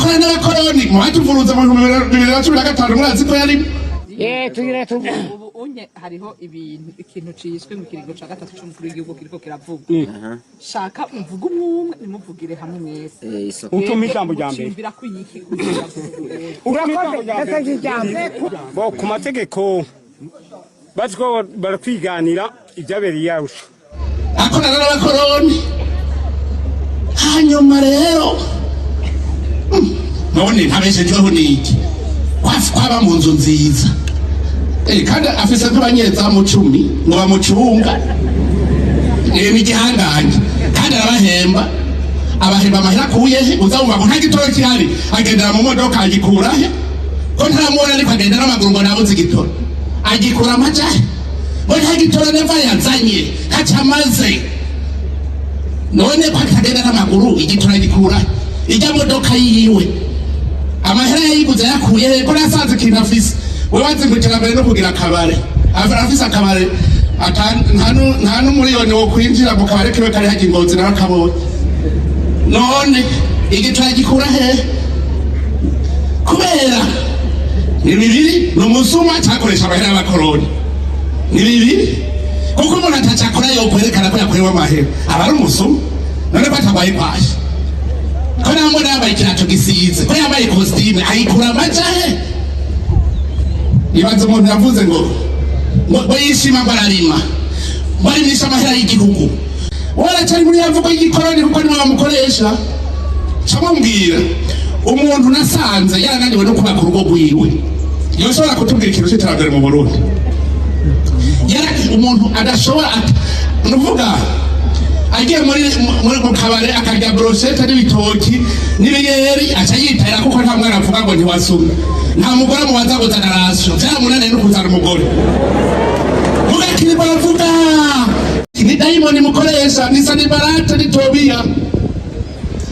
Akorana n'abakoroni mu batuvuruza mu 2015, murazi ko yarimo. Tugira tuvuge. Ubu unye hariho ibintu, ikintu ciswe mu kiringo ca gatatu c'umukuru w'igihugu kiriko kiravuga. Shaka muvuge umwe, nimuvugire hamwe mwese. Utuma ijambo rya mbere. Mucimbira kwiki kugira ngo Urakoze, ndasabye ijambo. Bo ku mategeko bazi ko barakwiganira ibyabereye yarusha. Akorana n'abakoroni. Hanyuma rero none ntabeshejweho n'iki kwaba mu nzu nziza? Kandi afise nk'abanyezamu 10 ngo bamucunga. Ni igihangange kandi arabahemba. Abahemba amahera akuye he? Uza wumva ngo nta gitoro gihari, agendera mu modoka, agikura he? Ko ntaramubona ariko agenda n'amaguru, ngo nabuze igitoro, agikura amajahe? Ngo nta gitoro neva yazanye, ntaco amaze. None ko atagenda n'amaguru, igitoro agikura he? Ijya modoka yiwe, amahera yayiguze yakuye he? Ko nasanze ikintu afise, we wazi ngo iterambere no kugira akabare. Afise akabare, nta n'umuriyoni wo kwinjira mu kabare kiwe kari hajya Ingozi, nawe akabonye. None igitoro agikura hehe? Kubera ni bibiri: ni umusuma, cyakoresha amahera y'abakoroni. Ni bibiri, kuko umuntu atacakora yokwerekana ko yakorewe amahera, aba ari umusuma. None ko atagwaye kwaje, ko namubona yambaye ikirato gisize, ko yambaye costume, ayikura amajahe? Ibaze umuntu yavuze ngo yishima, ngo ararima, ngo arimisha amahera y'igihugu. Waracari muri ya mvugo y'igikoroni, kuko nibo bamukoresha. Camubwira umuntu nasanze yarananiwe no kubaka urugo rwiwe, yoshobora kutubwira ikintu c'iterambere mu Burundi? Yara umuntu adashobora nuvuga agiye muri mu kabare akarya brochette n'ibitoki n'ibiyeri, aca yitahira, kuko nta mwana avuga ngo ntiwasumye, nta mugore amubaza ngo zana ration. Vyaramunaniye no kuzana umugore. Mugakiri baravuga ni dayimoni mukoresha, ni Sanibarate, ni Tobiya,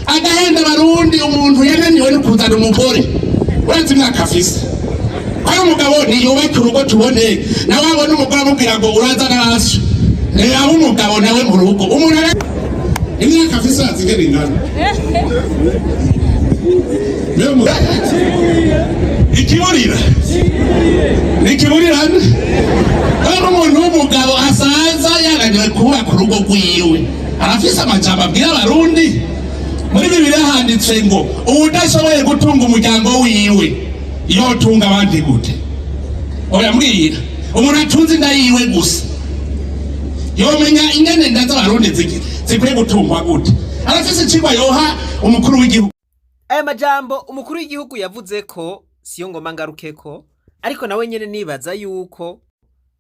agahenda Abarundi. Umuntu yananiwe no kuzana umugore, urazi imyaka afise, ko ari umugabo, niyubake urugo tubone. Nawe abona umugore amubwira ngo urazana ration, aba umugabo nawe mu rugo. Umuntu imyaka afise urazi ingene ingana? Ikiburira ikiburirane. Kandi umuntu w'umugabo asaza yananiwe kubaka urugo rwiwe, arafise amajambo abwira Abarundi? Muri Bibiliya handitse ngo uwudashoboye gutunga umuryango wiwe yotunga abandi gute? Oya, mbwira, umuntu atunze inda yiwe gusa yomenya ingene inda z'Abarundi zikwiye gutungwa gute? Arafise icigwa yoha umukuru w'igihugu? Aya majambo umukuru w'igihugu yavuze ko siyo ngoma ngarukeko, ariko nawe nyene nibaza yuko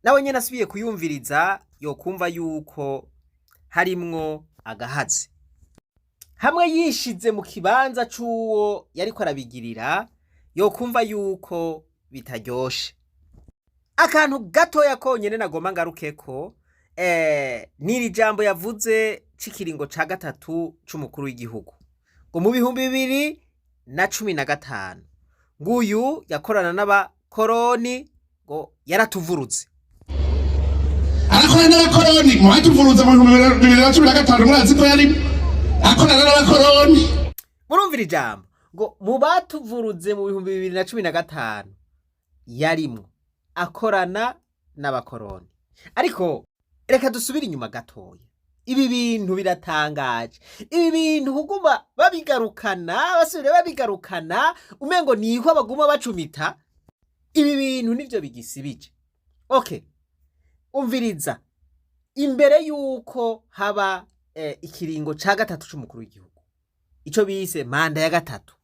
nawe nyene asubiye kuyumviriza yokumva yuko harimwo agahaze. Hamwe yishize mu kibanza c'uwo yariko arabigirira, yokumva yuko bitaryoshe. Akantu gatoya konyene nagomba ngarukeko, n'iri jambo yavuze c'ikiringo ca gatatu c'umukuru w'igihugu, ngo mu 2015 nguyu yakorana n'abakoroni, ngo yaratuvurutse. Arakorana n'abakoroni mu batuvuruza mu 2015, murazi ko yarimo akorana n'abakoroni. Murumvira ijambo ngo mu batuvuruze mu 2015 yarimwo akorana n'abakoroni. Ariko reka dusubire inyuma gatoya. Ibi bintu biratangaje, ibi bintu kuguma babigarukana, basubire babigarukana, umengo nihwa baguma bacumita. Ibi bintu nivyo bigisibije. Okay, umviriza, imbere yuko haba ikiringo ca gatatu c'umukuru w'igihugu, ico bise manda ya gatatu,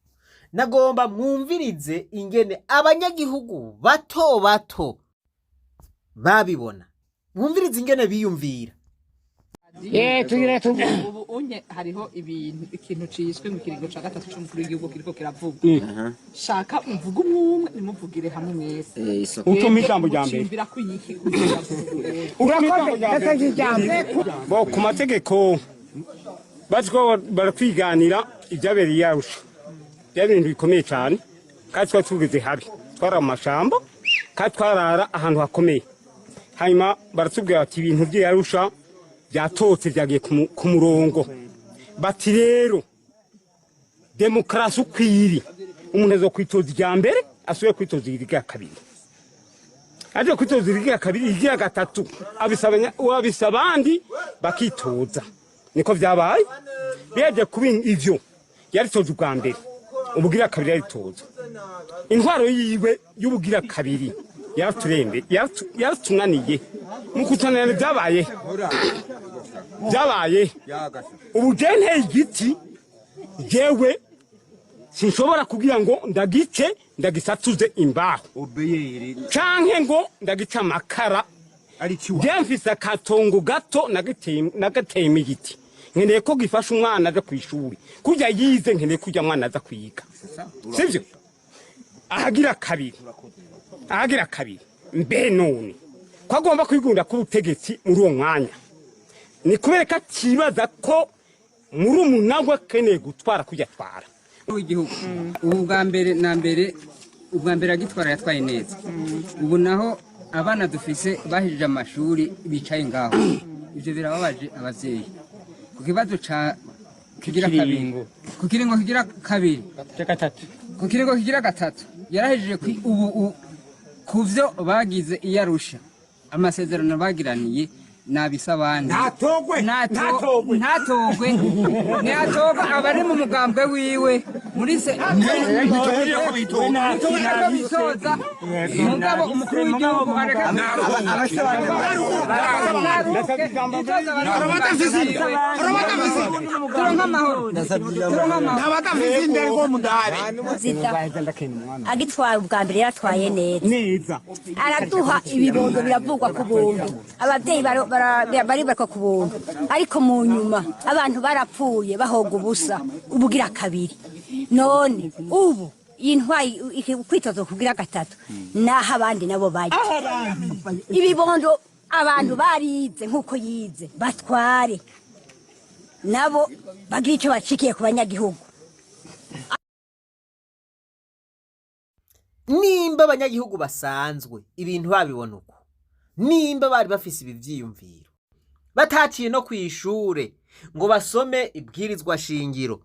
nagomba mwumvirize ingene abanyagihugu bato bato babibona, mwumvirize ingene biyumvira. Tugira tuvuge. Ubu unye hariho ibintu, ikintu ciswe mu kiringo ca gatatu c'umukuru w'igihugu kiriko kiravuga. Shaka muvuge umwe, nimuvugire hamwe mwese. Utuma ijambo rya mbere. Mucimbira kwiki kugira ngo Urakoze, ndasabye ijambo. Bo ku mategeko bazi ko barakwiganira ibyabereye yarusha, byari ibintu bikomeye cyane, kandi twari tugeze habi, twari mu mashamba kandi twarara ahantu hakomeye. Hanyuma baratubwira bati ibintu by'Arusha byatotse, byagiye ku murongo. Bati rero demokarasi ukwiri. Umuntu azokwitoza irya mbere, asubire kwitoza irya kabiri, aje kwitoza irya kabiri, irya gatatu, abisaba wabisa abandi bakitoza. Niko vyabaye. Biheje kuba ivyo, yaritoza ubwa mbere, ubugira kabiri yaritoza. Intwaro yiwe y'ubugira kabiri yaraturembe, yaratunaniye. Mu kutunanira byabaye ubu je nteye igiti, jewe sinshobora kugira ngo ndagice, ndagisatuze imbaho canke ngo ndagice amakara. Je mfise akatongo gato nagateyemo igiti, nkeneye ko gifasha umwana aza kw'ishuri kurya yize, nkeneye kurya mwana aza kwiga, sivyo? Ahagira kabiri, ahagira kabiri, mbe none ko agomba kwigunda ku butegetsi muri uwo mwanya, ni kubera ko atibaza ko murumuna we akeneye gutwara kurya atwara? W'igihugu ubu, bwa mbere na mbere, ubwa mbere agitwara yatwaye neza. Ubu naho abana dufise bahejeje amashuri bicaye ngaho, ibyo birababaje abavyeyi. Ku kibazo ca kigira kabiri, ku kiringo kigira kabiri, ku kiringo kigira gatatu, yarahejeje ubu ku vyo bagize iyo Arusha, amasezerano bagiraniye nabisa abandi. Ntatogwe. Ntatogwe. Ntatogwe, ntatogwe. Abari mu mugambwe wiwe muri se bitoza, mugabo umukuru w'igihugu areka turonka amahoro, turonka amahoro. Zita agitwara ubwa mbere yaratwaye neza. Neza. Araduha ibibondo, biravugwa ku buntu, ababyeyi baribarwa ku buntu, ariko mu nyuma abantu barapfuye bahoga ubusa. Ubugira kabiri none ubu iyi ntwayi kwitoza kugira gatatu, naho abandi nabo bajya ibibondo, abantu barize nk'uko yize, batware nabo bagira icyo bacikiye ku banyagihugu. Nimba abanyagihugu basanzwe ibintu babibona uko, nimba bari bafise ibi vyiyumviro, bataciye no kw'ishure ngo basome ibwirizwa shingiro,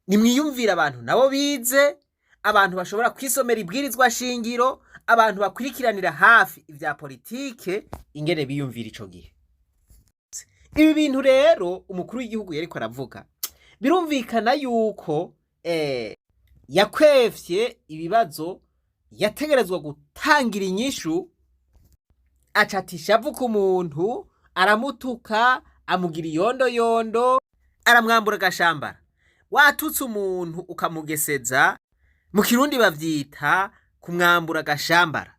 nimwiyumvire abantu nabo bize, abantu bashobora kwisomera ibwirizwa shingiro, abantu bakurikiranira hafi ivya politike, ingene biyumvira ico gihe. Ibi bintu rero umukuru w'igihugu yariko aravuga, birumvikana yuko yakwefye ibibazo yategerezwa gutangira inyishu, acatisha avuka umuntu, aramutuka, amugira iyondoyondo, aramwambura agashambara. Watutse umuntu ukamugeseza, mu Kirundi bavyita kumwambura agashambara.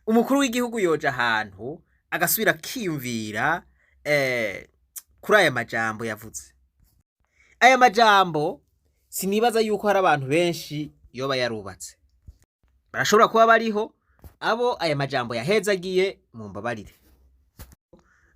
Umukuru w'igihugu yoja ahantu agasubira akiyumvira kuri aya majambo yavuze. Aya majambo sinibaza yuko hari abantu benshi yoba yarubatse. Barashobora kuba bariho abo aya majambo yahezagiye, mumbabarire.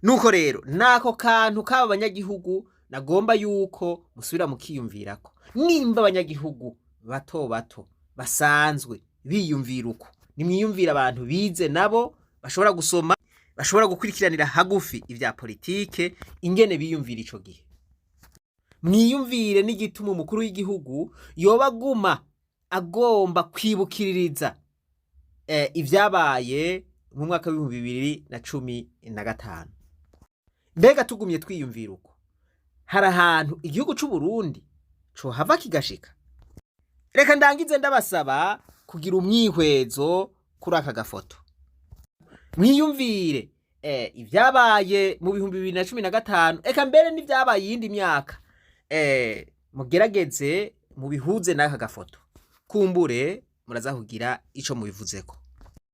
Nuko rero nako kantu k'aba banyagihugu nagomba yuko musubira mukiyumvirako. Nimba abanyagihugu bato bato basanzwe biyumvira uko, nimwiyumvira abantu bize nabo bashobora gusoma, bashobora gukurikiranira hagufi ivya politike, ingene biyumvira ico gihe. Mwiyumvire n'igituma umukuru w'igihugu yoba aguma agomba kwibukiririza ivyabaye mu mwaka w'2015. Mbega tugumye twiyumvira uko, hari ahantu igihugu c'u Burundi cohava kigashika? Reka ndangize ndabasaba kugira umwihwezo kuri aka gafoto, mwiyumvire ibyabaye mu 2015, eka mbere n'ibyabaye iyindi myaka, mugerageze mubihuze n'aka gafoto, kumbure muraza kugira ico mubivuzeko.